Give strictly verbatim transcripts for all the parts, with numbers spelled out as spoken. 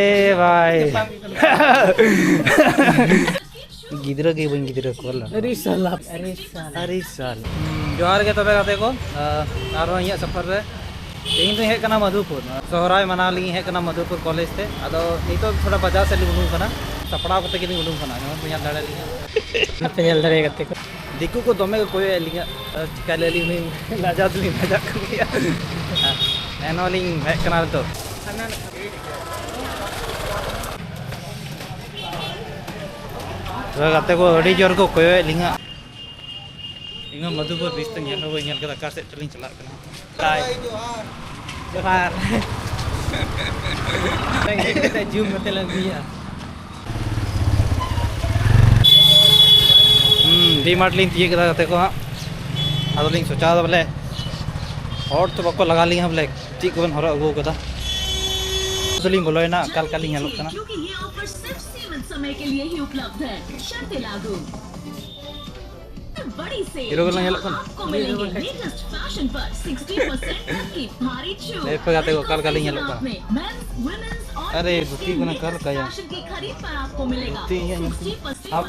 ᱮ ᱵᱷᱟᱭ᱾ ᱜᱤᱫᱽᱨᱟᱹ ᱜᱮ ᱵᱟᱹᱧ ᱜᱤᱫᱽᱨᱟᱹ ᱠᱚᱣᱟ ᱞᱟ᱾ ᱟᱹᱰᱤ ᱥᱟᱞᱟ, ᱟᱹᱰᱤ ᱥᱟᱞᱟ᱾ ᱟᱹᱰᱤ ᱥᱟᱞ᱾ ᱡᱚᱦᱟᱨ ᱜᱮ ᱛᱚᱵᱮ ᱜᱟᱛᱮ ᱠᱚ, ᱟᱨᱦᱚᱸ ᱤᱧᱟᱹᱜ ᱥᱚᱯᱷᱚᱨ ᱨᱮ᱾ ᱛᱮᱦᱮᱧ ᱫᱚᱧ ᱦᱮᱡ ᱠᱟᱱᱟ ᱢᱟᱫᱷᱩᱯᱩᱨ, ᱥᱚᱦᱨᱟᱭ ᱢᱟᱱᱟᱣ ᱞᱟᱹᱜᱤᱫ ᱤᱧ ᱦᱮᱡ ᱠᱟᱱᱟ ᱢᱟᱫᱷᱩᱯᱩᱨ ᱠᱚᱞᱮᱡᱽ ᱛᱮ᱾ ᱟᱫᱚ ᱱᱤᱛᱚᱜ ᱛᱷᱚᱲᱟ ᱵᱟᱡᱟᱨ ᱥᱮᱫ ᱞᱤᱧ ᱩᱰᱩᱝ ᱠᱟᱱᱟ, ᱥᱟᱯᱲᱟᱣ ᱠᱟᱛᱮ ᱜᱮᱞᱤᱧ ᱩᱰᱩᱝ ᱠᱟᱱᱟ, ᱱᱚᱜᱼᱚᱭ ᱯᱮ ᱧᱮᱞ ᱫᱟᱲᱮᱭᱟᱞᱤᱧᱟ᱾ ᱯᱮ ᱧᱮᱞ ᱫᱟᱲᱮᱭᱟ ᱜᱟᱛᱮ ᱠᱚ᱾ ᱫᱤᱠᱩ ᱠᱚ ᱫᱚᱢᱮ ᱠᱚ ᱠᱚᱭᱚᱜ ᱮᱫ ᱞᱤᱧᱟ, ᱟᱨ ᱪᱤᱠᱟ ᱞᱟᱹᱭ ᱞᱤᱧ ᱞᱟᱡᱟᱣ ᱫᱚᱞᱤᱧ ᱞᱟᱡᱟᱜ ᱠᱟᱱ ᱜᱮᱭᱟ᱾ ᱮᱱᱦᱚᱸ ᱞᱤᱧ ᱦᱮᱡ ᱠᱟᱱᱟ ᱱᱤᱛᱚᱜ᱾ ᱛᱚᱵᱮ ᱜᱟᱛᱮ ᱠᱚ ᱟᱹᱰᱤ ᱡᱳᱨ ᱠᱚ ᱠᱚᱭᱚᱜ ᱮᱫ ᱞᱤᱧᱟ᱾ ᱤᱧ ᱢᱟ ᱢᱚᱫᱷᱩᱯᱩᱨ ᱵᱤᱪ ᱛᱮ ᱧᱮᱞ ᱦᱚᱸ ᱵᱟᱹᱧ ᱧᱮᱞ ᱠᱟᱫᱟ, ᱚᱠᱟ ᱥᱮᱫ ᱪᱚᱞᱤᱧ ᱪᱟᱞᱟᱜ ᱠᱟᱱᱟ᱾ ᱵᱟᱭ᱾ ᱡᱚᱦᱟᱨ᱾ ᱡᱚᱦᱟᱨ᱾ ᱡᱩᱢ ᱠᱟᱛᱮ ᱞᱮ ᱟᱹᱜᱩᱭᱟ᱾ ᱦᱩᱸ, ᱰᱤ ᱢᱟᱨᱴ ᱞᱤᱧ ᱛᱤᱭᱟᱹᱜ ᱠᱮᱫᱟ ᱜᱟᱛᱮ ᱠᱚ ᱦᱟᱸᱜ᱾ ᱟᱫᱚ ᱞᱤᱧ ᱥᱚᱪᱟᱣ ᱫᱟ ᱵᱚᱞᱮ ᱦᱚᱲ ᱛᱚ ᱵᱟᱠᱚ ᱞᱟᱜᱟ ᱞᱤᱧᱟ ᱵᱚᱞᱮ ᱪᱮᱫ ᱠᱚᱵᱮᱱ ᱦᱚᱨᱚᱜ ᱟᱹᱜᱩ ᱠᱟᱫᱟ᱾ ᱟᱫᱚ ᱞᱤᱧ ᱵᱚᱞᱚᱭᱮᱱᱟ, ᱚᱠᱟ ᱞᱮᱠᱟ ᱞᱤᱧ ᱧᱮᱞᱚᱜ ᱠᱟᱱᱟ᱾ क्योंकि ये ऑफर सिर्फ सीमित समय के लिए ही उपलब्ध है। शर्तें लागू। बड़ी सेल, हीरो ᱜᱮᱞᱟᱝ ᱧᱮᱞᱚᱜ ᱠᱟᱱᱟ। आपको मिलेंगे लेटेस्ट फैशन पर सिक्सटी परसेंट तक की भारी छूट। ᱞᱟᱹᱭ ᱯᱮ ᱜᱟᱛᱮ ᱠᱚ, ᱚᱠᱟ ᱞᱮᱠᱟ ᱞᱤᱧ ᱧᱮᱞᱚᱜ ᱠᱟᱱᱟ? मेंस, वुमेन्स और ᱟᱨᱮ, ᱫᱷᱩᱛᱤ ᱠᱟᱱᱟ, ᱚᱠᱟ ᱞᱮᱠᱟᱭᱟ? फैशन की खरीद पर आपको मिलेगा ᱫᱷᱩᱛᱤ ᱤᱧᱟᱹᱜ ᱧᱮᱞ ᱛᱮ। Sixty percent. ᱦᱟᱯ,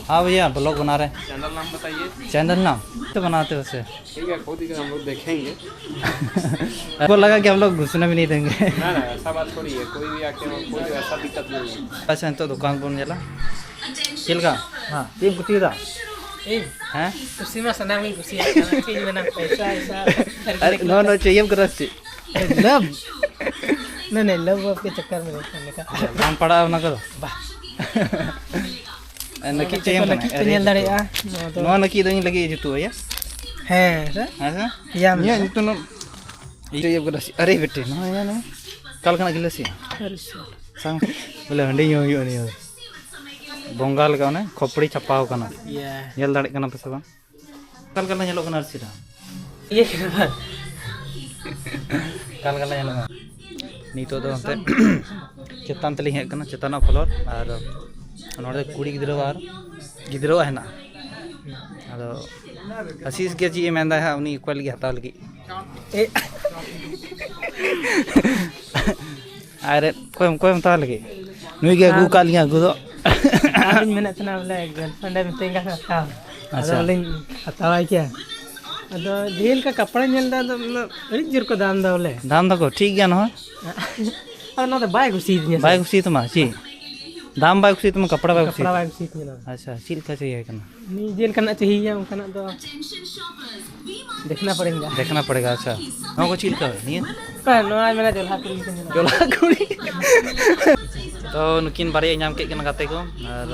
हाँ भैया, ब्लॉग बना रहे हैं। चैनल नाम बताइए। चैनल नाम तो बनाते हो उसे। ठीक है, खुद ही हम लोग देखेंगे। आपको लगा कि हम लोग घुसने भी नहीं देंगे। ना, ना, ऐसा बात थोड़ी है, कोई भी आके, कोई भी ऐसा दिक्कत नहीं है। ᱟᱪᱪᱷᱟ, ᱱᱤᱛᱚᱜ ᱫᱚᱠᱟᱱ ᱵᱚᱱ ᱧᱮᱞᱟ᱾ ᱪᱮᱫ ᱞᱮᱠᱟ? ᱦᱮᱸ᱾ ᱪᱮᱫ ᱮᱢ ᱠᱩᱥᱤᱭᱟᱫᱟ? ᱤᱧ? ᱦᱮᱸ? ᱠᱩᱥᱤ ᱢᱟ ᱥᱟᱱᱟᱢ ᱜᱤᱧ ᱠᱩᱥᱤᱭᱟᱜ ᱠᱟᱱᱟ᱾ ᱪᱮᱫ ᱤᱧ ᱢᱮᱱᱟ? ᱯᱚᱭᱥᱟ, ᱯᱚᱭᱥᱟ᱾ ᱟᱨᱮ, ᱱᱚᱣᱟ, ᱱᱚᱣᱟ ᱪᱮᱫ ᱤᱭᱟᱹ ᱠᱟᱫᱟ ᱥᱮ ᱪᱮᱫ? ᱞᱟᱵᱷ᱾ ᱱᱮ, ᱱᱮ, ᱞᱟᱵᱷ ᱵᱟᱯ ᱠᱮ ᱪᱚᱠᱠᱚᱨ ᱢᱮ ᱱᱮᱠᱟ᱾ ᱵᱟᱝ ᱯᱟᱲᱟᱜᱼᱟ ᱚᱱᱟ ᱠᱚᱫᱚ? ᱵᱟ᱾ ᱱᱟᱹᱠᱤᱡ ᱪᱮᱫ ᱮᱢ ᱠᱟᱱᱟ? ᱪᱮᱫ ᱯᱮ ᱧᱮᱞ ᱫᱟᱲᱮᱭᱟᱜᱼᱟ? ᱱᱚᱣᱟ ᱫᱚ ᱱᱚᱣᱟ ᱱᱟᱹᱠᱤᱡ ᱫᱚ ᱤᱧ ᱞᱟᱹᱜᱤᱫ ᱡᱩᱛᱩᱜᱼᱟ, ᱭᱟ? ᱦᱮᱸ᱾ ᱦᱮᱸ ᱥᱮ? ᱤᱭᱟᱹ ᱤᱧᱟᱹᱜ ᱢᱮᱱᱟᱜᱼᱟ᱾ ᱧᱩᱛᱩᱢ ᱫᱚ ᱤᱭᱟᱹ ᱠᱟᱫᱟ ᱥᱮ? ᱟᱨᱮ ᱵᱮᱴᱮ, ᱱᱚᱣᱟ ᱧᱮᱞ ᱢᱮ᱾ ᱚᱠᱟ ᱞᱮᱠᱟᱱᱟᱜ ᱜᱞᱟᱥ ᱭᱟ? ᱟᱨᱮ ᱥᱟᱞᱟ᱾ ᱥᱟᱝ, ᱵᱚᱞᱮ ᱦᱟᱺᱰᱤ ᱧᱩ ᱦᱩᱭᱩᱜᱼᱟ ᱱᱤᱭᱟᱹ ᱫᱚ᱾ ᱵᱚᱸᱜᱟ ᱞᱮᱠᱟ ᱚᱱᱮ ᱠᱷᱚᱯᱲᱤ ᱪᱷᱟᱯᱟᱣ ᱠᱟᱱᱟ᱾ ᱤᱭᱟ᱾ ᱧᱮᱞ ᱫᱟᱲᱮᱭᱟᱜ ᱠᱟᱱᱟ ᱯᱮ ᱥᱮ ᱵᱟᱝ? ᱚᱠᱟ ᱞᱮᱠᱟ ᱞᱮ ᱧᱮᱞᱚᱜ ᱠᱟᱱᱟ ᱟᱹᱨᱥᱤ ᱨᱮ? ᱤᱭᱟᱹ ᱠᱟᱱᱟ ᱵᱟᱝ? ᱚᱠᱟ ᱞᱮᱠᱟ ᱞᱮ ᱧᱮᱞᱚᱜ ᱠᱟᱱᱟ? ᱱᱤᱛᱚᱜ ᱫᱚ ᱚᱱᱛᱮ ᱪᱮᱛᱟᱱ ᱛᱮᱞᱤᱧ ᱦᱮᱡ ᱠᱟᱱᱟ, ᱪᱮᱛᱟᱱᱟᱜ ᱯᱷᱞᱳᱨ, ᱟᱨ ᱱᱚᱰᱮ ᱠᱩᱲᱤ ᱜᱤᱫᱽᱨᱟᱹ ᱟᱨ ᱜᱤᱫᱽᱨᱟᱹᱣᱟᱜ ᱦᱮᱱᱟᱜᱼᱟ᱾ ᱟᱫᱚ ᱟᱥᱤᱥ ᱜᱮ ᱪᱮᱫ ᱮ ᱢᱮᱱᱫᱟ ᱦᱟᱸᱜ, ᱩᱱᱤ ᱚᱠᱚᱭ ᱞᱟᱹᱜᱤᱫ ᱦᱟᱛᱟᱣ ᱞᱟᱹᱜᱤᱫ? ᱮ᱾ ᱟᱨ ᱚᱠᱚᱭ ᱚᱠᱚᱭᱮᱢ ᱦᱟᱛᱟᱣ ᱞᱟᱹᱜᱤᱫ? ᱱᱩᱭ ᱜᱮ ᱟᱹᱜᱩ ᱟᱨ ᱠᱟᱜ ᱞᱤᱧᱟ ᱟᱹᱜᱩ ᱫᱚ᱾ ᱟᱨᱤᱧ ᱢᱮᱱᱮᱫ ᱛᱟᱦᱮᱱᱟ ᱵᱚᱞᱮ ᱜᱟᱨᱞᱯᱷᱨᱮᱱᱰ ᱮ ᱢᱤᱛᱟᱹᱧ ᱠᱟᱱ ᱛᱟᱦᱮᱱᱟ ᱦᱟᱛᱟᱣ᱾ ᱟᱫᱚ ᱟᱪᱪᱷᱟ᱾ ᱵᱚᱞᱮᱧ ᱦᱟᱛᱟᱣᱟᱭ ᱠᱮᱭᱟ᱾ ᱟᱫᱚ ᱡᱮᱞᱮᱠᱟ ᱠᱟᱯᱲᱟ ᱧᱮᱞ ᱮᱫᱟ, ᱟᱫᱚ ᱚᱱᱟ ᱟᱹᱰᱤ ᱡᱳᱨ ᱠᱚ ᱫᱟᱢ ᱮᱫᱟ ᱵᱚᱞᱮ᱾ ᱫᱟᱢ ᱫᱟᱠᱚ ᱴᱷᱤᱠ ᱜᱮᱭᱟ ᱱᱚᱣᱟ᱾ ᱟᱫᱚ ᱱᱚᱣᱟ ᱫᱚ ᱵᱟᱭ ᱠᱩᱥᱤᱭᱟᱫᱤᱧᱟ ᱥᱮ᱾ ᱵᱟᱭ ᱠᱩᱥᱤᱭᱟᱛᱟᱢᱟ ᱪᱮᱫ? ᱫᱟᱢ ᱵᱟᱭ ᱠᱩᱥᱤᱭᱟᱛᱟᱢᱟ, ᱠᱟᱯᱲᱟ ᱵᱟᱭ ᱠᱟᱯᱲᱟ ᱠᱩᱥᱤᱭᱟᱛᱟᱢᱟ᱾ ᱵᱟᱭ ᱠᱩᱥᱤᱭᱟᱛᱤᱧᱟ ᱱᱚᱣᱟ᱾ ᱟᱪᱪᱷᱟ, ᱪᱮᱫ ᱞᱮᱠᱟ ᱪᱟᱹᱭᱮ ᱠᱟᱱᱟ? ᱱᱤᱡᱮ ᱞᱮᱠᱟᱱᱟᱜ ᱪᱟᱹᱦᱤᱭᱟ ᱚᱱᱠᱟᱱᱟᱜ ᱫᱚ ᱫᱮᱠᱷᱱᱟ ᱯᱚᱲᱮᱜᱟ᱾ ᱫᱮᱠᱷᱱᱟ ᱯᱚᱲᱮᱜᱟ, ᱟᱪᱪᱷᱟ᱾ ᱱᱚᱣᱟ ᱠᱚ ᱪᱮᱫ ᱞᱮᱠᱟ? ᱱᱤᱭᱟᱹ? ᱵᱟᱝ, ᱱᱚᱣᱟ ᱢᱮᱱᱟ ᱡᱚᱞᱦᱟ ᱠᱩᱲᱤ ᱞᱮᱠᱟ ᱧᱮᱞᱚᱜ᱾ ᱡᱚᱞᱦᱟ ᱠᱩᱲᱤ᱾ ᱛᱚ, ᱱᱩᱠᱤᱱ ᱵᱟᱨᱭᱟ ᱧᱟᱢ ᱠᱮᱫ ᱠᱤᱱᱟ ᱜᱟᱛᱮ ᱠᱚ᱾ ᱟᱨ,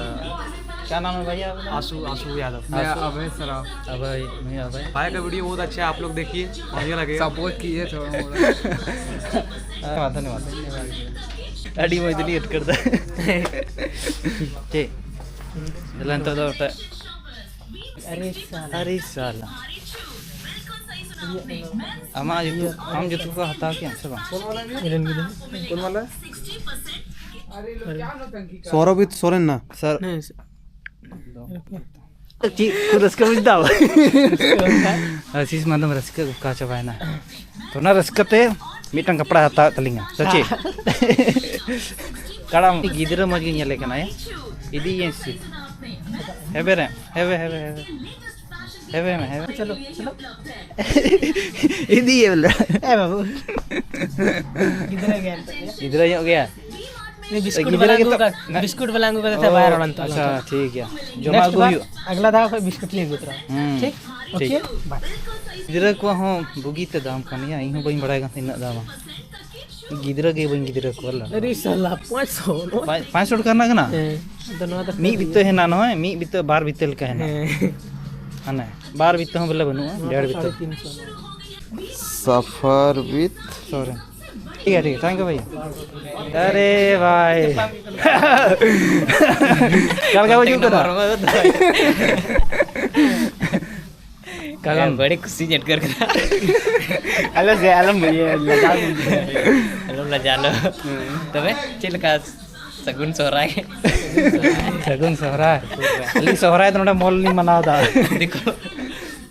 ᱠᱭᱟ ᱱᱟᱢ ᱦᱟᱭ ᱵᱷᱟᱭᱭᱟ ᱟᱯᱱᱟ? आशु, आशु यादव। मैं आशु। अभय सराफ। अभय, ᱱᱩᱭ ᱟᱵᱷᱟᱭ᱾ भाई का वीडियो बहुत अच्छा है, आप लोग देखिए, बढ़िया लगेगा। सपोर्ट कीजिए थोड़ा मोड़ा। धन्यवाद, धन्यवाद। ᱟᱹᱰᱤ ᱢᱚᱡᱽ ᱫᱚᱞᱤᱧ ᱟᱴᱠᱟᱨ ᱫᱟ᱾ ᱪᱮᱫ? ᱫᱮᱞᱟ ᱱᱤᱛᱚᱜ ᱫᱚ ᱢᱤᱫᱴᱟᱜ ᱟᱨᱮ ᱥᱟᱞᱟ᱾ ᱟᱨᱮ ᱥᱟᱞᱟ᱾ ᱟᱢᱟᱜ ᱡᱩᱛᱟᱹ, ᱟᱢ ᱡᱩᱛᱟᱹ ᱠᱚ ᱦᱟᱛᱟᱣ ᱠᱮᱜᱼᱟ ᱥᱮ ᱵᱟᱝ? ᱤᱧ ᱨᱮᱱ ᱜᱤᱫᱽᱨᱟᱹ᱾ ᱥᱚᱨᱚᱵᱤᱛ ᱥᱚᱨᱮᱱ ᱱᱟ᱾ ᱥᱟᱨ᱾ ᱦᱮᱸ, ᱥᱟᱨ᱾ ᱪᱮᱫ ᱠᱚ ᱨᱟᱹᱥᱠᱟᱹ ᱵᱩᱡᱽ ᱫᱟ? ᱟᱥᱤᱥ ᱢᱟᱫᱟᱢ ᱨᱟᱹᱥᱠᱟᱹ ᱜᱚᱠᱟ ᱪᱟᱵᱟᱭᱮᱱᱟ᱾ ᱛᱚ, ᱚᱱᱟ ᱨᱟᱹᱥᱠᱟᱹ ᱛᱮ ᱢᱤᱫᱴᱟᱝ ᱠᱟᱯᱲᱟ ᱦᱟᱛᱟᱣᱮᱫ ᱛᱟᱹᱞᱤᱧᱟ᱾ ᱥᱮ ᱪᱮᱫ? ᱠᱟᱲᱟᱢ ᱜᱤᱫᱽᱨᱟᱹ ᱢᱚᱡᱽ ᱜᱮ ᱧᱮᱞᱮ ᱠᱟᱱᱟᱭ᱾ ᱤᱫᱤᱭᱮ ᱥᱮ᱾ ᱦᱮᱵᱮ ᱨᱮ, ᱦᱮᱵᱮ, ᱦᱮᱵᱮ, ᱦᱮᱵᱮ᱾ ᱦᱮᱵᱮ ᱢᱮ, ᱦᱮᱵᱮ᱾ ᱪᱚᱞᱚ, ᱪᱚᱞᱚ᱾ ᱤᱫᱤᱭᱮ ᱵᱚᱞᱮ᱾ ᱮ ᱵᱟᱹᱵᱩ᱾ ᱜᱤᱫᱽᱨᱟᱹ ᱜᱮ ᱮᱱᱛᱮᱫ᱾ ᱜᱤᱫᱽᱨᱟᱹ ᱧᱚᱜ ᱜᱮᱭᱟ᱾ ᱩᱱᱤ ᱵᱤᱥᱠᱩᱴ ᱜᱤᱫᱽᱨᱟᱹ ᱵᱟᱞᱟ ᱟᱹᱜᱩ ᱜᱮᱛᱚ ᱠᱟᱜ, ᱵᱤᱥᱠᱩᱴ ᱵᱟᱞᱟ ᱟᱹᱜᱩ ᱠᱟᱛᱮ ᱛᱟᱦᱮᱸ ᱵᱟᱭ ᱨᱚᱲᱟ ᱱᱤᱛᱚᱜ ᱟᱪᱪᱷᱟ, ᱫᱚ᱾ ᱴᱷᱤᱠ ᱜᱮᱭᱟ᱾ ᱡᱚᱢᱟᱜ ᱱᱮᱠᱥᱴ ᱟᱹᱜᱩ ᱵᱟᱨ ᱦᱩᱭᱩᱜ᱾ ᱟᱜᱽᱞᱟ ᱫᱷᱟᱣ ᱠᱷᱚᱡ ᱵᱤᱥᱠᱩᱴ ᱞᱤᱧ ᱟᱹᱜᱩ ᱛᱚᱨᱟ᱾ ᱦᱩᱸ, ᱴᱷᱤᱠ? ᱴᱷᱤᱠ᱾ ᱳᱠᱮ? ᱵᱟᱭ᱾ ᱜᱤᱫᱽᱨᱟᱹ ᱠᱚᱣᱟᱜ ᱦᱚᱸ ᱵᱩᱜᱤ ᱛᱮ ᱫᱟᱢ ᱠᱟᱱ ᱜᱮᱭᱟ, ᱤᱧ ᱦᱚᱸ ᱵᱟᱹᱧ ᱵᱟᱲᱟᱭ ᱠᱟᱱ ᱛᱟᱦᱮᱸ ᱤᱱᱟᱹᱜ ᱫᱟᱢᱟ᱾ ᱜᱤᱫᱽᱨᱟᱹ ᱜᱮ ᱵᱟᱹᱧ ᱜᱤᱫᱽᱨᱟᱹ ᱠᱚᱣᱟ ᱞᱟᱹᱜᱤᱫ᱾ ᱟᱨᱮ ᱥᱟᱞᱟ, ᱯᱟᱸᱪᱥᱚ ᱱᱚᱣᱟ? ᱯᱟᱸᱪ-, ᱯᱟᱸᱪᱥᱚ ᱴᱟᱠᱟ ᱨᱮᱱᱟᱜ ᱠᱟᱱᱟ? ᱦᱮᱸ, ᱟᱫᱚ ᱱᱚᱣᱟ ᱫᱚ ᱢᱤᱫ ᱯᱷᱨᱤ ᱵᱤᱛᱟᱹ ᱜᱮ᱾ ᱦᱮᱱᱟᱜᱼᱟ, ᱱᱚᱜᱼᱚᱭ ᱢᱤᱫ ᱵᱤᱛᱟᱹ, ᱵᱟᱨ ᱵᱤᱛᱟᱹ ᱞᱮᱠᱟ ᱦᱮᱱᱟᱜᱼᱟ᱾ ᱦᱮᱸ᱾ ᱦᱟᱱᱮ, ᱵᱟᱨ ᱵᱤᱛᱟᱹ ᱦᱚᱸ ᱵᱚᱞᱮ ᱵᱟᱹᱱᱩᱜᱼᱟ, ᱱᱚᱣᱟ ᱰᱮᱲ ᱫᱚ ᱵᱤᱛᱟᱹ᱾ ᱥᱟᱲᱮ ᱛᱤᱱ ᱥᱚ ᱱᱚᱣᱟ᱾ ᱥᱚᱨᱮ᱾ ᱴᱷᱤᱠ ᱜᱮᱭᱟ, ᱴᱷᱤᱠ ᱜᱮᱭᱟ, thank you ᱵᱷᱟᱭ᱾ ᱟᱨᱮ ᱵᱷᱟᱭ᱾ ᱚᱠᱟ ᱞᱮᱠᱟ ᱵᱩᱡᱩᱜ ᱠᱟᱱᱟ? ᱠᱟᱨᱚᱱ ᱵᱟᱹᱲᱤ ᱠᱩᱥᱤᱧ ᱟᱴᱠᱟᱨ ᱠᱟᱱᱟ᱾ ᱟᱞᱚ ᱥᱮ, ᱟᱞᱚᱢ ᱤᱭᱟᱹ, ᱞᱟᱡᱟᱣ ᱜᱮᱢ ᱵᱩᱡᱷᱟᱹᱣᱟ᱾ ᱟᱞᱚᱢ ᱞᱟᱡᱟᱣ ᱞᱚ᱾ ᱦᱮᱸ᱾ ᱛᱚᱵᱮ ᱪᱮᱫ ᱞᱮᱠᱟ ᱥᱟᱹᱜᱩᱱ ᱥᱚᱦᱨᱟᱭ? ᱥᱟᱹᱜᱩᱱ ᱥᱚᱦᱨᱟᱭ᱾ ᱟᱹᱞᱤᱧ ᱥᱚᱦᱨᱟᱭ ᱫᱚ ᱱᱚᱰᱮ ᱢᱚᱞ ᱞᱤᱧ ᱢᱟᱱᱟᱣ ᱮᱫᱟ᱾ ᱫᱤᱠᱩ,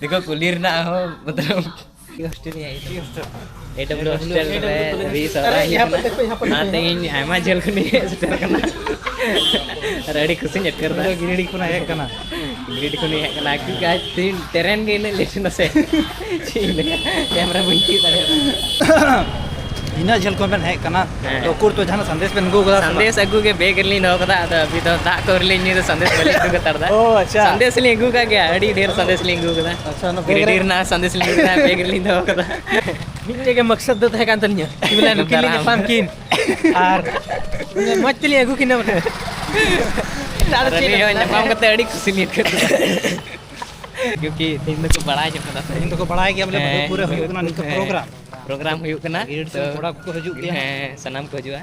ᱫᱤᱠᱩ ᱠᱩᱞᱤ ᱨᱮᱱᱟᱜ ᱦᱚᱸ ᱢᱚᱛᱞᱚᱵ ᱦᱳᱥᱴᱮᱞ ᱨᱮ ᱦᱮᱡ ᱠᱟᱱᱟ᱾ ᱮᱰᱚᱵᱞᱤᱭᱩ ᱦᱳᱥᱴᱮᱞ ᱨᱮ ᱟᱹᱰᱤ ᱥᱟᱨᱦᱟᱣ ᱦᱩᱭᱩᱜ ᱠᱟᱱᱟ᱾ ᱚᱱᱟᱛᱮ ᱤᱧ ᱟᱭᱢᱟ ᱡᱷᱟᱹᱞ ᱠᱷᱚᱱᱤᱧ ᱦᱮᱡ ᱥᱮᱴᱮᱨ ᱠᱟᱱᱟ᱾ ᱟᱨ ᱟᱹᱰᱤ ᱠᱷᱩᱥᱤᱧ ᱟᱴᱠᱟᱨ ᱮᱫᱟ᱾ ᱜᱤᱨᱤᱰᱤ ᱠᱷᱚᱱᱟᱜ ᱦᱮᱡ ᱠᱟᱱᱟ᱾ ᱜᱤᱨᱤᱰᱤ ᱠᱷᱚᱱᱤᱧ ᱦᱮᱡ ᱠᱟᱱᱟ᱾ ᱟᱹᱜᱩ ᱠᱟᱜᱼᱟ ᱛᱤᱱ ᱴᱨᱮᱱ ᱜᱮ ᱤᱱᱟᱹᱜ ᱞᱮᱴ ᱮᱱᱟ ᱥᱮ᱾ ᱪᱮᱫ ᱤᱧ ᱞᱟᱹᱭᱟ? ᱠᱮᱢᱨᱟ ᱵᱟᱹᱧ ᱛᱤᱭᱳᱜ ᱫᱟᱲᱮᱭᱟᱜ ᱠᱟᱱᱟ᱾ ᱤᱱᱟᱹᱜ ᱡᱷᱟᱹᱞ ᱠᱷᱚᱱ ᱵᱮᱱ ᱦᱮᱡ ᱠᱟᱱᱟ᱾ ᱦᱮᱸ᱾ ᱛᱚ ᱩᱠᱩᱨ ᱛᱚ ᱡᱟᱦᱟᱱᱟᱜ ᱥᱟᱸᱫᱮᱥ ᱵᱮᱱ ᱟᱹᱜᱩ ᱠᱟᱫᱟ ᱥᱮ ᱵᱟᱝ? ᱥᱟᱸᱫᱮᱥ ᱟᱹᱜᱩ ᱜᱮ ᱵᱮᱜᱽ ᱨᱮᱞᱤᱧ ᱫᱚᱦᱚ ᱠᱟᱫᱟ᱾ ᱟᱫᱚ ᱟᱹᱵᱤᱱ ᱫᱚ ᱫᱟᱜ ᱠᱚ ᱨᱮᱞᱤᱧ ᱧᱩᱭᱫᱟ, ᱥᱟᱸᱫᱮᱥ ᱵᱟᱹᱞᱤᱧ ᱟᱹᱜᱩ ᱦᱟᱛᱟᱲ ᱫᱟ᱾ ᱚ, ᱟᱪᱪᱷᱟ᱾ ᱥᱟᱸᱫᱮᱥ ᱞᱤᱧ ᱟᱹᱜᱩ ᱠᱟᱜ ᱜᱮᱭᱟ, ᱟᱹᱰᱤ ᱰᱷᱮᱨ ᱥᱟᱸᱫᱮᱥ ᱞᱤᱧ ᱟᱹᱜᱩ ᱠᱟᱫᱟ᱾ ᱟᱪᱪᱷᱟ, ᱚᱱᱟ ᱵᱮᱜᱽ ᱨᱮ ᱜᱤᱨᱤᱰᱤ ᱨᱮᱱᱟᱜ ᱥᱟᱸᱫᱮᱥ ᱞᱤᱧ ᱟᱹᱜᱩ ᱠᱟᱫᱟ, ᱵᱮᱜᱽ ᱨᱮᱞᱤᱧ ᱫᱚᱦᱚ ᱠᱟᱫᱟ᱾ ᱢᱤᱫᱴᱮᱡ ᱜᱮ ᱢᱚᱠᱥᱚᱫ ᱫᱚ ᱛᱟᱦᱮᱸ ᱠᱟᱱ ᱛᱟᱹᱞᱤᱧᱟ, ᱵᱚᱞᱮ ᱱᱩᱠᱤᱱ ᱞᱤᱧ ᱫᱟᱨᱟᱢ᱾ ᱧᱟᱯᱟᱢ ᱠᱤᱱ ᱟᱨ ᱢᱚᱡᱽ ᱛᱮᱞᱤᱧ ᱟᱹᱜᱩ ᱠᱤᱱᱟ ᱵᱚᱞᱮ᱾ ᱟᱨ ᱟᱹᱞᱤᱧ ᱦᱚᱸ ᱧᱟᱯᱟᱢ ᱠᱟᱛᱮ ᱟᱹᱰᱤ ᱠᱩᱥᱤ ᱞᱤᱧ ᱟᱹᱭᱠᱟᱹᱣ ᱠᱮᱫᱟ᱾ ᱠᱤᱭᱩᱠᱤ ᱛᱮᱦᱮᱧ ᱫᱚᱠᱚ ᱵᱟᱲᱟᱭ ᱧᱚᱜ ᱠᱟᱫᱟ ᱥᱮ᱾ ᱛᱮᱦᱮᱧ ᱫᱚᱠᱚ ᱵᱟᱲᱟᱭ ᱜᱮᱭᱟ ᱵᱚᱞᱮ, ᱦᱮᱸ᱾ ᱵᱟᱹᱦᱩ ᱯᱩᱨᱟᱹ ᱦᱩᱭᱩᱜ ᱠᱟᱱᱟ ᱱᱤᱛᱚᱜ ᱦᱮᱸ᱾ ᱯᱨᱳᱜᱨᱟᱢ᱾ ᱯᱨᱳᱜᱨᱟᱢ ᱦᱩᱭᱩᱜ ᱠᱟᱱᱟ᱾ ᱜᱤᱨᱤᱰᱤ ᱥᱮᱱ ᱛᱚ, ᱠᱚᱲᱟ ᱠᱚᱠᱚ ᱦᱤᱡᱩᱜ ᱜᱮᱭᱟ᱾ ᱦᱮᱸ, ᱥᱟᱱᱟᱢ ᱠᱚ ᱦᱤᱡᱩᱜᱼᱟ᱾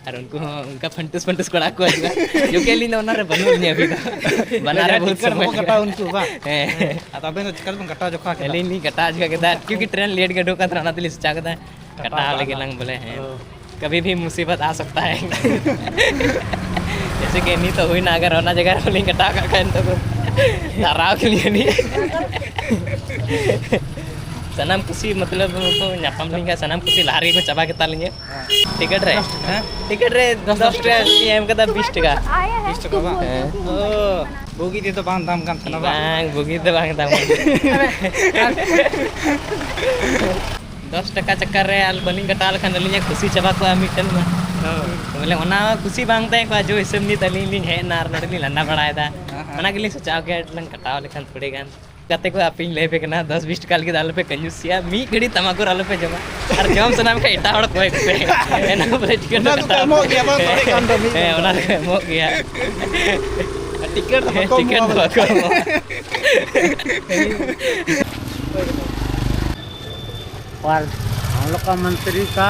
ᱟᱨ ᱩᱱᱠᱩ ᱦᱚᱸ ᱚᱱᱠᱟ ᱯᱷᱟᱱᱴᱩᱥ ᱯᱷᱟᱱᱴᱩᱥ ᱠᱚᱲᱟ ᱠᱚ ᱦᱤᱡᱩᱜᱼᱟ᱾ ᱡᱚᱠᱮ ᱟᱹᱞᱤᱧ ᱫᱚ ᱚᱱᱟᱨᱮ ᱵᱟᱹᱱᱩᱜ ᱞᱤᱧᱟ ᱟᱹᱵᱤᱱ ᱫᱚ᱾ ᱵᱟᱱᱟᱨ ᱨᱮ ᱵᱚᱦᱩᱛ ᱴᱤᱠᱤᱴ ᱥᱚᱢᱚᱭ ᱵᱟᱠᱚ ᱠᱟᱴᱟᱣᱟ ᱩᱱᱠᱩ ᱵᱟᱝ? ᱦᱮᱸ᱾ ᱟᱫᱚ ᱟᱵᱮᱱ ᱫᱚ ᱪᱤᱠᱟ ᱛᱮᱵᱮᱱ ᱠᱟᱴᱟᱣ ᱡᱚᱠᱷᱟ ᱠᱮᱫᱟ? ᱟᱹᱞᱤᱧ ᱞᱤᱧ ᱠᱟᱴᱟᱣ ᱡᱚᱠᱷᱟ ᱠᱮᱫᱟ, ᱠᱤᱭᱩᱠᱤ ᱴᱨᱮᱱ ᱞᱮᱴ ᱜᱮ ᱩᱰᱩᱠ ᱠᱟᱱ ᱛᱟᱦᱮᱱᱟ, ᱚᱱᱟᱛᱮᱞᱤᱧ ᱥᱚᱪᱟᱣ ᱠᱮᱫᱟ᱾ ᱠᱟᱴᱟᱣ ᱠᱟᱴᱟᱣ ᱞᱮᱜᱮ ᱠᱟᱜᱼᱟ᱾ ᱞᱟᱝ ᱵᱚᱞᱮ, ᱦᱮᱸ᱾ ᱚ᱾ ᱠᱟᱵᱷᱤ ᱵᱷᱤ ᱢᱩᱥᱤᱵᱟᱛ ᱟ ᱥᱟᱠᱛᱟ ᱦᱟᱭ᱾ ᱡᱮᱭᱥᱮ ᱠᱤ ᱱᱤᱛ ᱦᱩᱭᱱᱟ, ᱟᱜᱟᱨ ᱚᱱᱟ ᱡᱟᱭᱜᱟ ᱨᱮ ᱵᱟᱹᱞᱤᱧ ᱠᱟᱴᱟᱣ ᱠᱟᱜ ᱠᱷᱟᱱ ᱱᱤᱛᱚᱜ ᱠᱚ ᱛᱟᱨᱟᱣ ᱠᱤᱞᱤᱧᱟ ᱱᱤᱭᱟᱹ᱾ ᱥᱟᱱᱟᱢ ᱠᱩᱥᱤ, ᱢᱚᱛᱞᱚᱵ, ᱠᱚ ᱧᱟᱯᱟᱢ ᱞᱮᱱᱠᱷᱟᱱ ᱥᱟᱱᱟᱢ ᱠᱩᱥᱤ ᱞᱟᱦᱟ ᱨᱮᱜᱮ ᱠᱚ ᱪᱟᱵᱟ ᱠᱮᱛᱟ ᱞᱤᱧᱟ᱾ ᱴᱤᱠᱤᱴ ᱨᱮ? ᱦᱮᱸ? ᱴᱤᱠᱤᱴ ᱨᱮ ᱫᱚᱥ ᱫᱚᱥ ᱴᱟᱠᱟ ᱞᱤᱧ ᱮᱢ ᱠᱟᱫᱟ, ᱵᱤᱥ ᱴᱟᱠᱟ᱾ ᱵᱤᱥ ᱴᱟᱠᱟ ᱵᱟᱝ? ᱦᱮᱸ᱾ ᱚ, ᱵᱩᱜᱤ ᱛᱮᱫᱚ ᱵᱟᱝ ᱫᱟᱢ ᱠᱟᱱ ᱛᱟᱦᱮᱱᱟ ᱵᱟᱝ? ᱵᱟᱝ, ᱵᱩᱜᱤ ᱫᱚ ᱵᱟᱝ ᱫᱟᱢ ᱠᱟᱱᱟ᱾ ᱫᱚᱥ ᱴᱟᱠᱟ ᱪᱟᱠᱠᱟᱨ ᱨᱮ ᱟᱨ ᱵᱟᱹᱞᱤᱧ ᱠᱟᱴᱟᱣ ᱞᱮᱠᱷᱟᱱ ᱟᱹᱞᱤᱧᱟᱜ ᱠᱩᱥᱤ ᱪᱟᱵᱟ ᱠᱚᱜᱼᱟ ᱢᱤᱫᱴᱮᱱ ᱢᱟ᱾ ᱦᱳᱭ᱾ ᱵᱚᱞᱮ ᱚᱱᱟ ᱠᱩᱥᱤ ᱵᱟᱝ ᱛᱟᱦᱮᱸ ᱠᱚᱜᱼᱟ, ᱡᱮ ᱦᱤᱥᱟᱹᱵ ᱱᱤᱛ ᱟᱹᱞᱤᱧ ᱞᱤᱧ ᱦᱮᱡ ᱮᱱᱟ ᱟᱨ ᱱᱚᱰᱮ ᱞᱤᱧ ᱞᱟᱸᱫᱟ ᱵᱟᱲᱟᱭᱮᱫᱟ᱾ ᱦᱮᱸ, ᱦᱮᱸ᱾ ᱚᱱᱟ ᱜᱮᱞᱤᱧ ᱥᱚᱪᱟᱣ ᱠᱮᱫ ᱞᱟᱝ ᱠᱟᱴᱟᱣ ᱞᱮᱠᱷᱟᱱ ᱛᱷᱚᱲᱮ ᱜᱟᱱ᱾ ᱜᱟᱛᱮ ᱠᱚ, ᱟᱯᱮᱧ ᱞᱟᱹᱭ ᱟᱯᱮ ᱠᱟᱱᱟ, ᱫᱚᱥ ᱵᱤᱥ ᱴᱟᱠᱟ ᱞᱟᱹᱜᱤᱫ ᱟᱞᱚᱯᱮ ᱠᱟᱹᱧᱡᱩᱥᱤᱭᱟ, ᱢᱤᱫ ᱜᱷᱟᱹᱲᱤ ᱛᱟᱢᱟᱠᱩᱨ ᱟᱞᱚᱯᱮ ᱡᱚᱢᱟ, ᱟᱨ ᱡᱚᱢ ᱥᱟᱱᱟᱢ ᱠᱷᱟᱱ ᱮᱴᱟᱜ ᱦᱚᱲ ᱠᱚᱭ ᱯᱮ᱾ ᱮᱱᱟᱝ ᱵᱚᱞᱮ ᱴᱤᱠᱤᱴ ᱚᱱᱟ ᱫᱚᱠᱚ ᱠᱟᱴᱟᱣ᱾ ᱮᱢᱚᱜ ᱜᱮᱭᱟ ᱵᱟᱝ, ᱛᱷᱚᱲᱮ ᱜᱟᱱ ᱫᱚ ᱢᱤᱫ ᱦᱮᱸ, ᱜᱷᱟᱹᱲᱤ᱾ ᱚᱱᱟ ᱫᱚᱠᱚ ᱮᱢᱚᱜ ᱜᱮᱭᱟ᱾ ᱴᱤᱠᱤᱴ ᱫᱚ ᱦᱮᱸ, ᱵᱟᱠᱚ ᱴᱤᱠᱤᱴ ᱮᱢᱚᱜᱼᱟ ᱫᱚ ᱵᱚᱞᱮ᱾ ᱵᱟᱠᱚ ᱮᱢᱚᱜᱼᱟ᱾ पर हम लोग का मंत्री का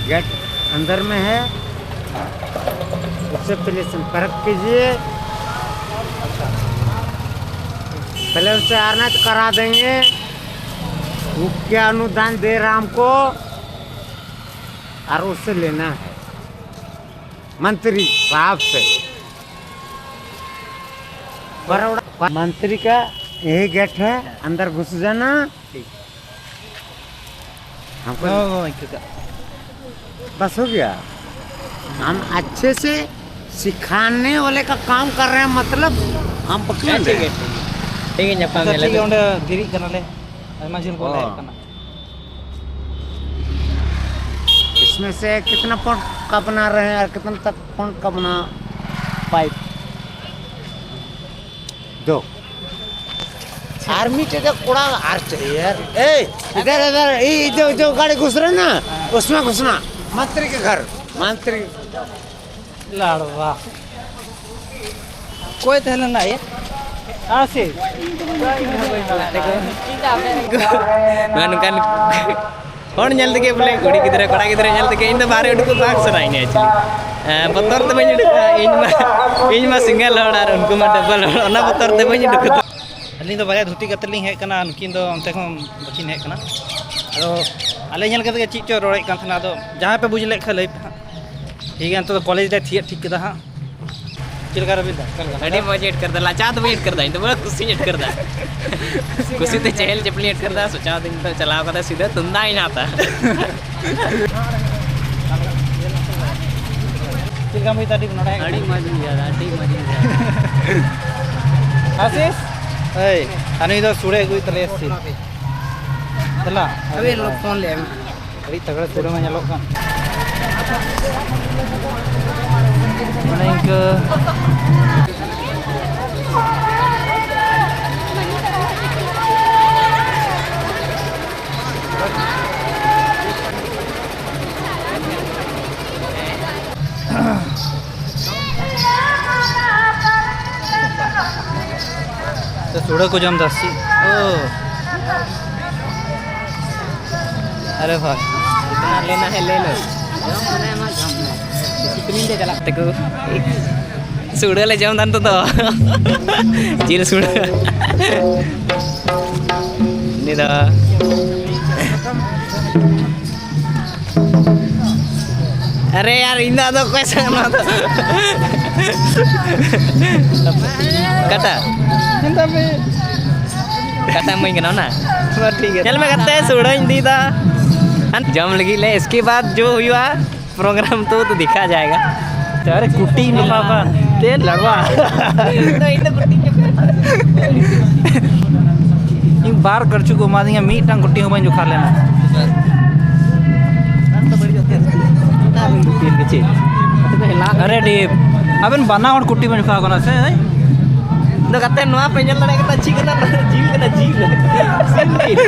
गेट अंदर में है, उससे पहले संपर्क कीजिए। पहले उससे आना तो करा देंगे, वो क्या अनुदान दे रहा हमको, और उससे लेना है मंत्री साहब से। बरोड़ा मंत्री का यही गेट है, अंदर घुस जाना। हमको ᱦᱳᱭ, ᱦᱳᱭ, ᱤᱱᱠᱟᱹ ᱠᱟᱜ᱾ बस हो गया। हम अच्छे से सिखाने वाले का काम कर रहे हैं, मतलब हम पकड़ ठीक है, ठीक है। ठीक है, ᱧᱟᱯᱟᱢ ᱟᱪᱪᱷᱟ, ᱧᱮᱞ ᱴᱷᱤᱠ ᱜᱮᱭᱟ, ᱟᱵᱤᱱ᱾ ᱚᱸᱰᱮ ᱫᱮᱨᱤᱜ ᱠᱟᱱᱟᱞᱮ, ᱟᱭᱢᱟ ᱡᱷᱟᱹᱞ ᱠᱷᱚᱱ ᱞᱮ ᱦᱮᱡ ᱚ᱾ ᱠᱟᱱᱟ᱾ इसमें से कितना पॉइंट का बना रहे हैं और कितना तक पॉइंट का बना पाइप? दो। आर्मी टेका कोड़ा आर चाहिए यार। ए, इधर, इधर, ये जो, जो गाड़ी घुस रहा है ना, उसमें घुसना। मंत्री के घर, मंत्री। ᱞᱟᱲᱣᱟ᱾ ᱚᱠᱚᱭ ᱛᱟᱦᱮᱸ ᱞᱮᱱᱟ ᱭᱟ? ᱟᱥᱤᱥ᱾ ᱱᱚᱜᱼᱚ ᱱᱚᱝᱠᱟᱱ ᱦᱚᱲ ᱧᱮᱞ ᱛᱮᱜᱮ ᱵᱚᱞᱮ, ᱠᱩᱲᱤ ᱜᱤᱫᱽᱨᱟᱹ ᱠᱚᱲᱟ ᱜᱤᱫᱽᱨᱟᱹ ᱧᱮᱞ ᱛᱮᱜᱮ ᱤᱧ ᱫᱚ ᱵᱟᱦᱨᱮ ᱩᱰᱩᱠ ᱵᱟᱝ ᱥᱟᱱᱟᱧᱟ actually᱾ ᱦᱮᱸ, ᱵᱚᱛᱚᱨ ᱛᱮ ᱵᱟᱹᱧ ᱩᱰᱩᱠᱚᱜᱼᱟ᱾ ᱤᱧ ᱢᱟ, ᱤᱧ ᱢᱟ single ᱦᱚᱲ ᱟᱨ ᱩᱱᱠᱩ ᱢᱟ double ᱦᱚᱲ, ᱚᱱᱟ ᱵᱚᱛᱚᱨ ᱛᱮ ᱵᱟᱹᱧ ᱩᱰᱩᱠᱚᱜᱼᱟ᱾ ᱟᱹᱞᱤᱧ ᱫᱚ ᱵᱟᱨᱭᱟ ᱫᱷᱩᱛᱤ ᱠᱟᱛᱮ ᱞᱤᱧ ᱦᱮᱡ ᱠᱟᱱᱟ, ᱱᱩᱠᱤᱱ ᱫᱚ ᱚᱱᱛᱮ ᱠᱷᱚᱱ ᱵᱟᱹᱠᱤᱱ ᱦᱮᱡ ᱠᱟᱱᱟ᱾ ᱟᱫᱚ ᱟᱞᱮ ᱧᱮᱞ ᱠᱟᱛᱮ ᱜᱮ ᱪᱮᱫ ᱪᱚ ᱨᱚᱲᱮᱫ ᱠᱟᱱ ᱛᱟᱦᱮᱱᱟ, ᱟᱫᱚ ᱡᱟᱦᱟᱸᱭ ᱯᱮ ᱵᱩᱡᱽ ᱞᱮᱫ ᱠᱷᱟᱱ ᱞᱟᱹᱭ ᱯᱮ ᱦᱟᱸᱜ᱾ ᱴᱷᱤᱠ ᱜᱮᱭᱟ, ᱱᱤᱛᱚᱜ ᱫᱚ ᱠᱚᱞᱮᱡᱽ ᱞᱮ ᱛᱷᱤᱭᱟᱹ ᱴᱷᱤᱠ ᱠᱮᱫᱟ ᱦᱟᱸᱜ᱾ ᱪᱮᱫ ᱞᱮᱠᱟ ᱨᱮᱵᱤᱱ ᱫᱟ? ᱚᱠᱟ ᱞᱮᱠᱟ? ᱟᱹᱰᱤ ᱢᱚᱡᱽ ᱤᱧ ᱟᱴᱠᱟᱨ ᱫᱟ, ᱞᱟᱡᱟᱣ ᱫᱚ ᱵᱟᱹᱧ ᱟᱴᱠᱟᱨ ᱫᱟ, ᱤᱧ ᱫᱚ ᱵᱚᱞᱮ ᱠᱩᱥᱤᱧ ᱟᱴᱠᱟᱨ ᱫᱟ᱾ ᱠᱩᱥᱤ ᱛᱮ ᱪᱮᱦᱮᱞ ᱪᱮᱯᱞᱤᱧ ᱟᱴᱠᱟᱨ ᱫᱟ, ᱥᱚᱪᱟᱣ ᱫᱟᱹᱧ ᱱᱤᱛᱚᱜ ᱪᱟᱞᱟᱣ ᱠᱟᱛᱮ ᱥᱤᱫᱷᱟᱹ ᱛᱩᱢᱫᱟᱜ ᱤᱧ ᱦᱟᱛᱟ᱾ ᱪᱮᱫ ᱞᱮᱠᱟᱢ ᱵᱩᱡᱽ ᱫᱟ ᱫᱤᱯ ᱱᱚᱰᱮ ᱦᱮᱡ ᱟᱹᱰᱤ ᱠᱟᱛᱮ? ᱢᱚᱡᱽ ᱤᱧ ᱵᱩᱡᱷᱟᱹᱣ ᱫᱟ, ᱟᱹᱰᱤ ᱢᱚᱡᱽ ᱤᱧ ᱵᱩᱡᱷᱟᱹᱣ ᱫᱟ᱾ ᱟᱥᱤᱥ? ᱮᱭ, ᱟᱨ ᱱᱩᱭ ᱫᱚ ᱥᱩᱲᱮ ᱟᱹᱜᱩᱭ ᱛᱟᱞᱮᱭᱟ ᱥᱮ ᱪᱮᱫ? ᱫᱮᱞᱟ᱾ ᱟᱵᱮᱱ ᱞᱚ ᱯᱷᱳᱱ ᱞᱮ ᱮᱢ᱾ ᱟᱹᱰᱤ ᱛᱟᱜᱲᱟ ᱥᱩᱲᱟᱹ ᱢᱟ ᱧᱮᱞᱚᱜ ᱠᱟᱱ᱾ ᱚᱱᱮ ᱤᱱᱠᱟᱹ᱾ ᱛᱚ, ᱥᱩᱲᱟᱹ ᱠᱚ ᱡᱚᱢ ᱫᱟ ᱥᱮ ᱪᱮᱫ? ᱳ᱾ ᱟᱨᱮ ᱵᱷᱟᱭ᱾ ᱡᱤᱛᱱᱟ ᱞᱮᱱᱟ ᱦᱮ ᱞᱮ ᱞᱳ᱾ ᱛᱮᱠᱚ ᱥᱩᱲᱟᱹ ᱞᱮ ᱡᱚᱢ ᱫᱟ ᱱᱤᱛᱚᱜ ᱫᱚ᱾ ᱡᱤᱞ ᱥᱩᱲᱟᱹ᱾ ᱩᱱᱤ ᱫᱚ ᱟᱨᱮ ᱭᱟᱨ, ᱤᱧ ᱫᱚ ᱟᱫᱚ ᱚᱠᱚᱭ ᱥᱟᱶ ᱱᱚᱣᱟ ᱫᱚ? ᱚᱠᱟᱴᱟᱜ? ᱚᱠᱟᱴᱟᱜ ᱤᱢᱟᱹᱧ ᱠᱟᱱᱟ ᱚᱱᱟ? ᱢᱟ ᱴᱷᱤᱠ ᱜᱮᱭᱟ᱾ ᱧᱮᱞ ᱢᱮ ᱜᱟᱛᱮ, ᱥᱩᱲᱟᱹᱧ ᱤᱫᱤᱭᱮᱫᱟ᱾ ᱡᱚᱢ ᱞᱟᱹᱜᱤᱫ ᱞᱮ, इसके बाद जो हुआ प्रोग्राम तो, तो देखा जाएगा। ᱟᱨᱮ ᱠᱩᱴᱤ ᱱᱚᱝᱠᱟ ᱠᱟ᱾ ᱛᱮ ᱞᱟᱲᱣᱟ᱾ ᱤᱧ ᱵᱟᱨ ᱠᱟᱹᱲᱪᱩ ᱠᱚ ᱮᱢᱟᱫᱤᱧᱟ, ᱢᱤᱫᱴᱟᱝ ᱠᱩᱴᱤ ᱦᱚᱸ ᱵᱟᱹᱧ ᱡᱚᱠᱷᱟ ᱞᱮᱱᱟ᱾ ᱟᱨᱮ ᱰᱤᱯ, ᱟᱵᱮᱱ ᱵᱟᱱᱟ ᱦᱚᱲ ᱠᱩᱴᱤ ᱵᱮᱱ ᱡᱚᱠᱷᱟ ᱠᱟᱱᱟ ᱥᱮ? ᱟᱫᱚ ᱜᱟᱛᱮ, ᱱᱚᱣᱟ ᱯᱮ ᱧᱮᱞ ᱫᱟᱲᱮᱭᱟᱜ ᱠᱟᱱᱟ, ᱪᱮᱫ ᱠᱟᱱᱟ? ᱡᱤᱞ ᱠᱟᱱᱟ, ᱡᱤᱞ᱾ ᱥᱤᱢ ᱡᱤᱞ᱾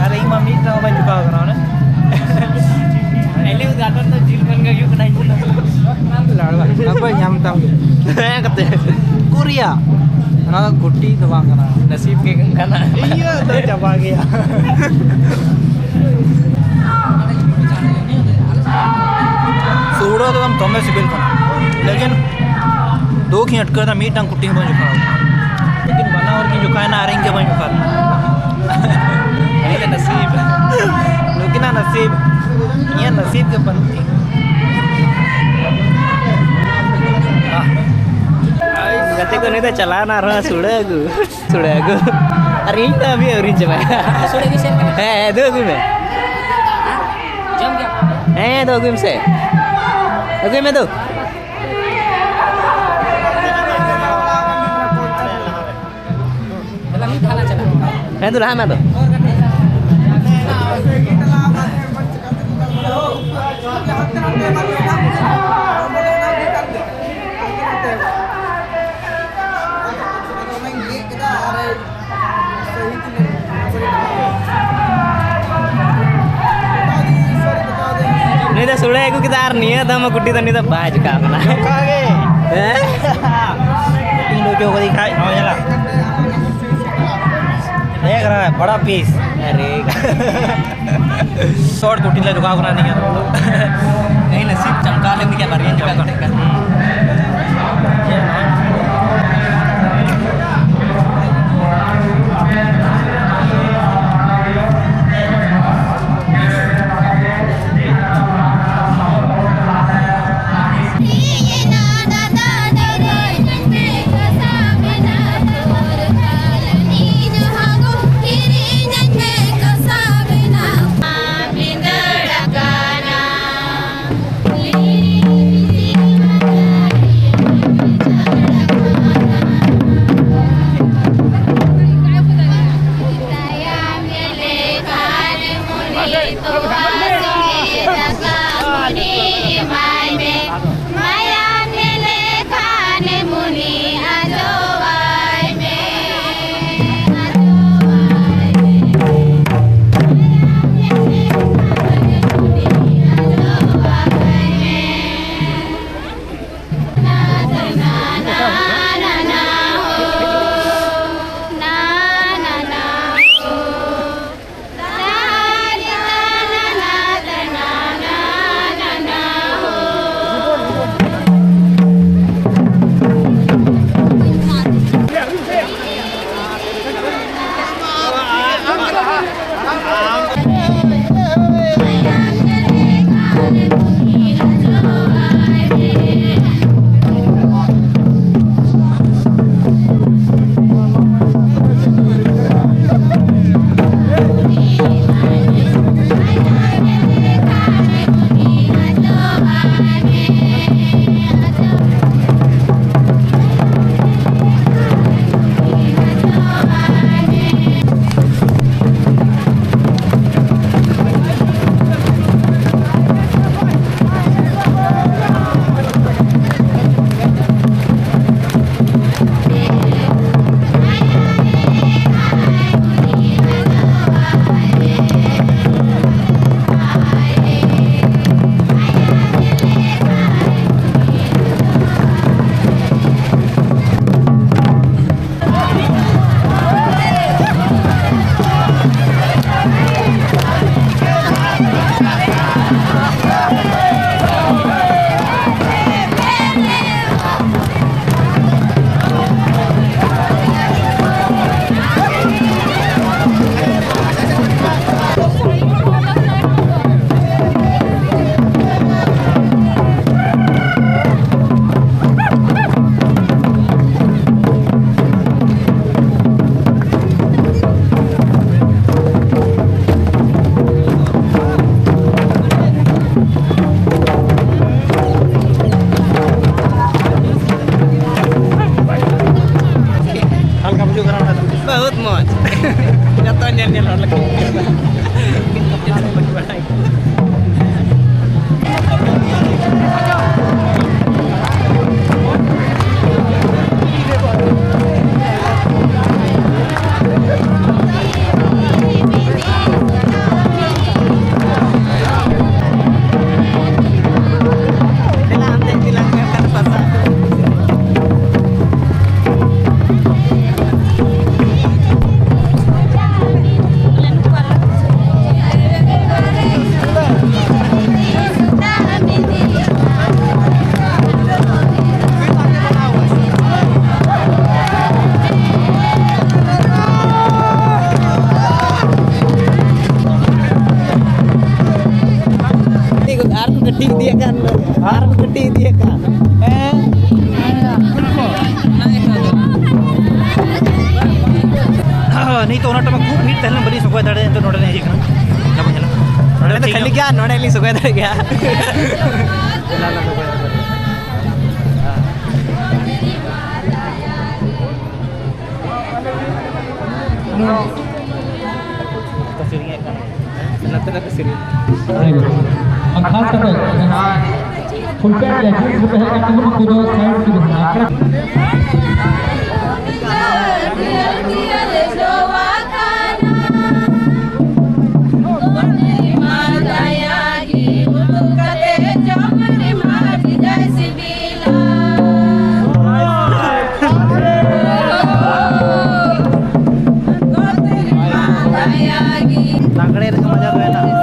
ᱟᱨ ᱤᱧ ᱢᱟ ᱢᱤᱫ ᱫᱷᱟᱣ ᱵᱟᱹᱧ ᱡᱚᱠᱷᱟ ᱠᱟᱱᱟ ᱚᱱᱮ᱾ ᱯᱮᱦᱞᱮ ᱩᱫᱽᱜᱷᱟᱴᱚᱱ ᱫᱚ ᱡᱤᱞ ᱠᱷᱚᱱ ᱜᱮ ᱦᱩᱭᱩᱜ ᱠᱟᱱᱟ, ᱤᱧ ᱫᱚ᱾ ᱞᱟᱲᱣᱟ᱾ ᱚᱠᱚᱭ ᱧᱟᱢ ᱛᱟᱢ? ᱦᱮᱸ, ᱠᱟᱛᱮ᱾ ᱠᱳᱨᱤᱭᱟ᱾ ᱚᱱᱟ ᱫᱚ ᱜᱩᱴᱤ ᱫᱚ ᱵᱟᱝ ᱠᱟᱱᱟ᱾ ᱱᱟᱥᱤᱵ ᱜᱮ ᱠᱟᱱᱟ᱾ ᱤᱭᱟᱹ ᱫᱚ ᱪᱟᱵᱟ ᱜᱮᱭᱟ᱾ ᱥᱩᱲᱟᱹ ᱫᱚ ᱫᱚᱢᱮ ᱥᱤᱵᱤᱞ ᱠᱟᱱᱟ᱾ ᱞᱮᱠᱤᱱ ᱫᱩᱠ ᱤᱧ ᱟᱴᱠᱟᱨ ᱮᱫᱟ, ᱢᱤᱫᱴᱟᱝ ᱠᱩᱴᱤ ᱦᱚᱸ ᱵᱟᱹᱧ ᱡᱚᱠᱷᱟᱣ ᱠᱟᱱᱟ᱾ ᱞᱮᱠᱤᱱ ᱵᱟᱱᱟ ᱦᱚᱲ ᱠᱤᱱ ᱡᱚᱠᱷᱟᱭᱮᱱᱟ ᱟᱨ ᱤᱧ ᱜᱮ ᱵᱟᱹᱧ ᱡᱚᱠᱷᱟᱣ ᱞᱮᱱᱟ᱾ ᱩᱱᱠᱤᱱᱟᱜ ᱱᱟᱥᱤᱵ, ᱱᱩᱠᱤᱱᱟᱜ ᱱᱟᱥᱤᱵ, ᱤᱧᱟᱹᱜ ᱱᱟᱥᱤᱵ ᱜᱮ ᱵᱟᱹᱱᱩᱜ ᱛᱤᱧ᱾ ᱜᱟᱛᱮ ᱠᱚ, ᱱᱩᱭ ᱫᱚ ᱪᱟᱞᱟᱣᱱᱟ ᱟᱨᱦᱚᱸ ᱥᱩᱲᱟᱹ ᱟᱹᱜᱩ᱾ ᱥᱩᱲᱟᱹ ᱟᱹᱜᱩ᱾ ᱟᱨ ᱤᱧ ᱫᱚ ᱟᱹᱣᱨᱤ, ᱟᱹᱣᱨᱤᱧ ᱪᱟᱵᱟᱭᱟ᱾ ᱥᱩᱲᱟᱹ ᱜᱮ ᱥᱮᱱ ᱠᱟᱱᱟ᱾ ᱦᱮᱸ, ᱦᱮᱸ, ᱫᱩ ᱟᱹᱜᱩᱭ ᱢᱮ᱾ ᱡᱚᱢ ᱜᱮᱭᱟ᱾ ᱦᱮᱸ, ᱫᱩ ᱟᱹᱜᱩᱭ ᱢᱮᱥᱮ᱾ ᱟᱹᱜᱩᱭ ᱢᱮ ᱫᱩ᱾ ᱫᱮᱞᱟ ᱢᱤᱫ ᱫᱷᱟᱣ ᱞᱟᱝ ᱪᱟᱞᱟᱜᱼᱟ᱾ ᱦᱮᱸ, ᱫᱩ ᱞᱟᱦᱟ ᱢᱮ ᱟᱫᱚ᱾ ᱱᱩᱭ ᱫᱚ ᱥᱩᱲᱟᱹᱭ ᱟᱹᱜᱩ ᱠᱮᱫᱟ ᱟᱨ ᱱᱤᱭᱟᱹ ᱫᱷᱟᱣ ᱢᱟ ᱠᱩᱴᱤ ᱫᱚ ᱱᱩᱭ ᱫᱚ ᱵᱟᱭ ᱡᱷᱟᱠᱟᱣ ᱠᱟᱱᱟ᱾ ᱚᱱᱠᱟ ᱜᱮ᱾ ᱦᱮᱸ? ᱤᱧ ᱫᱚ ᱡᱚ ᱠᱟᱹᱫᱟᱹᱧ ᱠᱷᱟᱡ, ᱱᱚᱜᱼᱚᱭ ᱧᱮᱞᱟ᱾ ᱦᱮᱡ ᱠᱟᱱᱟ, ᱵᱟᱲᱟ ᱯᱤᱥ᱾ ᱟᱨᱮ᱾ ᱥᱚᱨᱴ ᱠᱩᱴᱤ ᱞᱮ ᱡᱚᱜᱟᱣ ᱠᱟᱱᱟ ᱱᱤᱭᱟᱹ᱾ ᱱᱤᱭᱟᱹ ᱱᱟᱥᱤᱵ ᱪᱟᱢᱠᱟ ᱞᱮᱱ ᱜᱮᱭᱟ ᱵᱟᱨᱭᱟ ᱡᱚᱜᱟᱣ ᱠᱟᱛᱮ᱾ ᱵᱚᱦᱩᱛ ᱢᱚᱡᱽ᱾ ᱡᱚᱛᱚ ᱧᱮᱞ ᱧᱮᱞ ᱦᱚᱲ ᱞᱮᱠᱟ᱾ ᱟᱨ ᱠᱚ ᱠᱟᱹᱴᱤᱡ ᱤᱫᱤᱭᱮᱫ ᱠᱟᱱ, ᱟᱨ ᱠᱚ ᱠᱟᱹᱴᱤᱡ ᱤᱫᱤᱭᱮᱫ ᱠᱟᱱ᱾ ᱦᱮᱸ᱾ ᱱᱤᱛ ᱚᱱᱟ ᱴᱟᱜ ᱢᱟ ᱠᱷᱩᱵ ᱵᱷᱤᱲ ᱛᱟᱦᱮᱸ ᱞᱮᱱᱟ, ᱵᱟᱹᱞᱤᱧ ᱥᱚᱜᱚᱭ ᱫᱟᱲᱮᱭᱟᱜᱼᱟ, ᱱᱤᱛᱚᱜ ᱱᱚᱰᱮ ᱞᱤᱧ ᱦᱮᱡ ᱟᱠᱟᱱᱟ᱾ ᱱᱚᱰᱮ ᱫᱚ ᱴᱷᱤᱠ ᱠᱷᱟᱹᱞᱤ ᱜᱮᱭᱟ᱾ ᱜᱮᱭᱟ, ᱱᱚᱰᱮ ᱞᱤᱧ ᱥᱚᱜᱚᱭ ᱫᱟᱲᱮᱭᱟᱜ ᱜᱮᱭᱟ᱾ ᱱᱚᱛᱮ ᱱᱟᱜ ᱥᱮᱨᱮᱧ᱾ ᱟᱨ ᱠᱷᱟᱥ ᱠᱟᱛᱮ ᱡᱟᱦᱟᱸ ᱯᱷᱩᱞ ᱯᱮᱰ ᱜᱮ ᱡᱤᱱᱥ ᱨᱮ ᱦᱮᱡ ᱠᱟᱱ ᱛᱟᱵᱚᱱᱟ, ᱩᱱᱠᱩ ᱫᱚ ᱥᱟᱭᱤᱰ ᱛᱮᱜᱮ ᱦᱟᱸᱜ ᱟᱠᱷᱲᱟ᱾ ᱞᱟᱜᱽᱲᱮ ᱨᱮᱜᱮ ᱢᱚᱡᱟ ᱫᱚ ᱦᱮᱱᱟᱜᱼᱟ᱾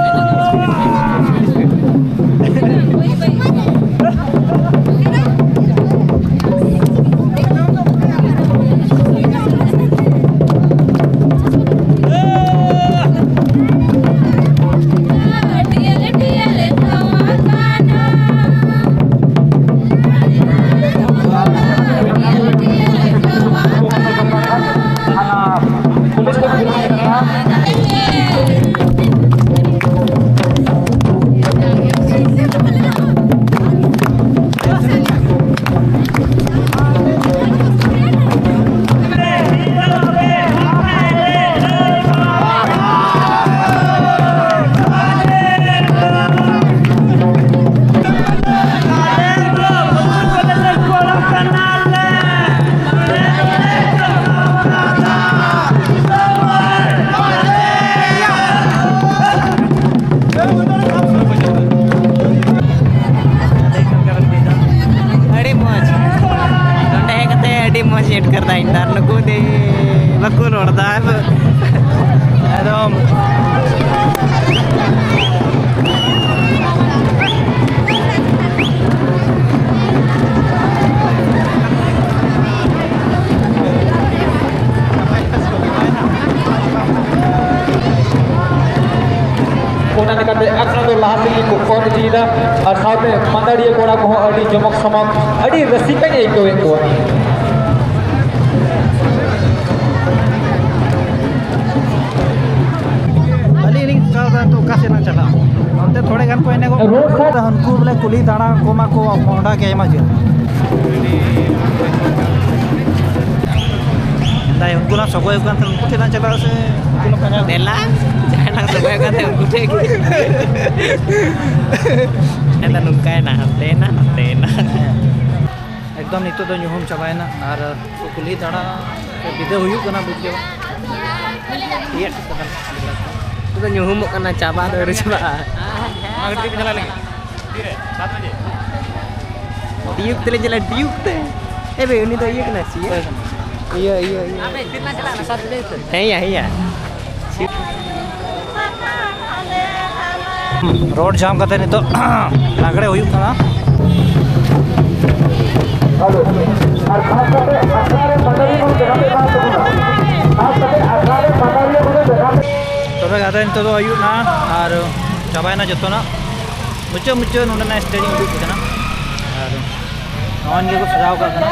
ᱱᱩᱠᱩ ᱫᱚ ᱵᱟᱠᱚ ᱨᱚᱲ ᱮᱫᱟ᱾ ᱮᱠᱫᱚᱢ᱾ ᱚᱱᱟ ᱞᱮᱠᱟᱛᱮ ᱟᱠᱷᱲᱟ ᱫᱚ ᱞᱟᱦᱟ ᱥᱮᱫ ᱜᱮᱠᱚ ᱠᱚᱨ ᱤᱫᱤᱭᱮᱫᱟ ᱟᱨ ᱥᱟᱶᱛᱮ ᱢᱟᱹᱫᱟᱹᱲᱤᱭᱟᱹ ᱠᱚᱲᱟ ᱠᱚᱦᱚᱸ ᱟᱹᱰᱤ ᱡᱚᱢᱚᱠ ᱥᱚᱢᱚᱠ, ᱟᱹᱰᱤ ᱨᱟᱹᱥᱠᱟᱹᱧ ᱟᱹᱭᱠᱟᱹᱣᱮᱫ ᱠᱚᱣᱟ᱾ ᱟᱹᱞᱤᱧ ᱞᱤᱧ ᱴᱷᱤᱠᱟᱹᱣ ᱫᱟ ᱱᱤᱛᱚᱜ ᱚᱠᱟ ᱥᱮᱫ ᱞᱟᱝ ᱪᱟᱞᱟᱜᱼᱟ᱾ ᱚᱱᱛᱮ ᱛᱷᱚᱲᱮ ᱜᱟᱱ ᱠᱚ ᱮᱱᱮᱡᱚᱜ ᱠᱟᱱᱟ᱾ Road side. ᱩᱱᱠᱩ ᱵᱚᱞᱮ ᱠᱩᱞᱦᱤ ᱫᱟᱬᱟ ᱠᱚᱢᱟ ᱠᱚ ᱢᱚᱦᱰᱟ ᱜᱮ ᱟᱭᱢᱟ ᱡᱳᱨ᱾ ᱢᱮᱱᱫᱟᱭ ᱩᱱᱠᱩ ᱞᱟᱝ ᱥᱚᱜᱚᱭ ᱠᱟᱱ ᱛᱟᱦᱮᱸ, ᱩᱱᱠᱩ ᱴᱷᱮᱱ ᱞᱟᱝ ᱪᱟᱞᱟᱜᱼᱟ ᱥᱮ ᱩᱱᱠᱩ ᱞᱟᱝ ᱯᱟᱸᱡᱟ ᱠᱚᱣᱟ? ᱫᱮᱞᱟ, ᱡᱟᱦᱟᱸᱭ ᱞᱟᱝ ᱥᱚᱜᱚᱭ ᱠᱟᱱ ᱛᱟᱦᱮᱸ ᱩᱱᱠᱩ ᱴᱷᱮᱱ ᱜᱮ᱾ ᱟᱫᱚ ᱱᱚᱝᱠᱟᱭᱮᱱᱟ, ᱦᱟᱱᱛᱮᱭᱮᱱᱟ, ᱱᱚᱛᱮᱭᱮᱱᱟ᱾ ᱮᱠᱫᱚᱢ ᱱᱤᱛᱚᱜ ᱫᱚ ᱧᱩᱦᱩᱢ ᱪᱟᱵᱟᱭᱮᱱᱟ ᱟᱨ ᱠᱩᱞᱦᱤ ᱫᱟᱬᱟ ᱛᱮ ᱵᱤᱫᱟᱹ ᱦᱩᱭᱩᱜ ᱠᱟᱱᱟ, ᱵᱩᱡᱷᱟᱹᱣ᱾ ᱤᱭᱟᱹ ᱴᱷᱤᱠ ᱠᱟᱱᱟ᱾ ᱱᱤᱛᱚᱜ ᱫᱚ ᱧᱩᱦᱩᱢᱚᱜ ᱠᱟᱱᱟ, ᱪᱟᱵᱟ ᱫᱚ ᱟᱹᱣᱨᱤ ᱪᱟᱵᱟᱜᱼᱟ᱾ ᱚᱱᱟ ᱠᱷᱟᱹᱛᱤᱨ ᱜᱮ ᱪᱟᱞᱟᱜ ᱞᱟᱹᱜᱤᱫ᱾ ᱛᱤᱨᱮ? ᱥᱟᱛ ᱵᱟᱡᱮ? ᱰᱤᱭᱩᱠ ᱛᱮᱞᱮ ᱪᱟᱞᱟᱜᱼᱟ, ᱰᱤᱭᱩᱠ ᱛᱮ᱾ ᱮ ᱵᱷᱟᱹᱭ, ᱩᱱᱤ ᱫᱚ ᱤᱭᱟᱹ ᱠᱟᱱᱟᱭ ᱥᱮ ᱤᱭᱟᱹ? ᱤᱭᱟᱹ, ᱤᱭᱟᱹ, ᱤᱭᱟᱹ᱾ ᱦᱮᱸᱭᱟ, ᱦᱮᱸᱭᱟ᱾ ᱨᱳᱰ ᱡᱟᱢ ᱠᱟᱛᱮ ᱱᱤᱛᱚᱜ ᱞᱟᱜᱽᱲᱮ ᱦᱩᱭᱩᱜ ᱠᱟᱱᱟ᱾ ᱟᱨ ᱠᱷᱟᱥ ᱠᱟᱛᱮ ᱟᱠᱷᱲᱟ ᱨᱮ ᱢᱟᱹᱫᱟᱹᱲᱤᱭᱟᱹ ᱠᱚ ᱡᱟᱦᱟᱸ ᱞᱮᱠᱟ ᱛᱟᱵᱚᱱᱟ, ᱠᱷᱟᱥ ᱠᱟᱛᱮ ᱟᱠᱷᱲᱟ ᱨᱮ ᱢᱟᱹᱫᱟᱹᱲᱤᱭᱟᱹ ᱠᱚ ᱡᱟᱦᱟᱸ ᱞᱮᱠᱟ᱾ ᱛᱚᱵᱮ ᱜᱟᱛᱮ, ᱱᱤᱛᱚᱜ ᱫᱚ ᱟᱹᱭᱩᱵ ᱱᱟ ᱟᱨ ᱪᱟᱵᱟᱭᱮᱱᱟ ᱡᱚᱛᱚᱱᱟᱜ᱾ ᱢᱩᱪᱟᱹᱫ ᱢᱩᱪᱟᱹᱫ ᱱᱚᱰᱮᱱᱟᱜ ᱥᱴᱮᱡᱽ ᱤᱧ ᱩᱫᱩᱜ ᱟᱯᱮ ᱠᱟᱱᱟ᱾ ᱟᱨ ᱱᱚᱜᱼᱚᱭ ᱱᱤᱭᱟᱹ ᱠᱚ ᱥᱟᱡᱟᱣ ᱠᱟᱜ ᱠᱟᱱᱟ᱾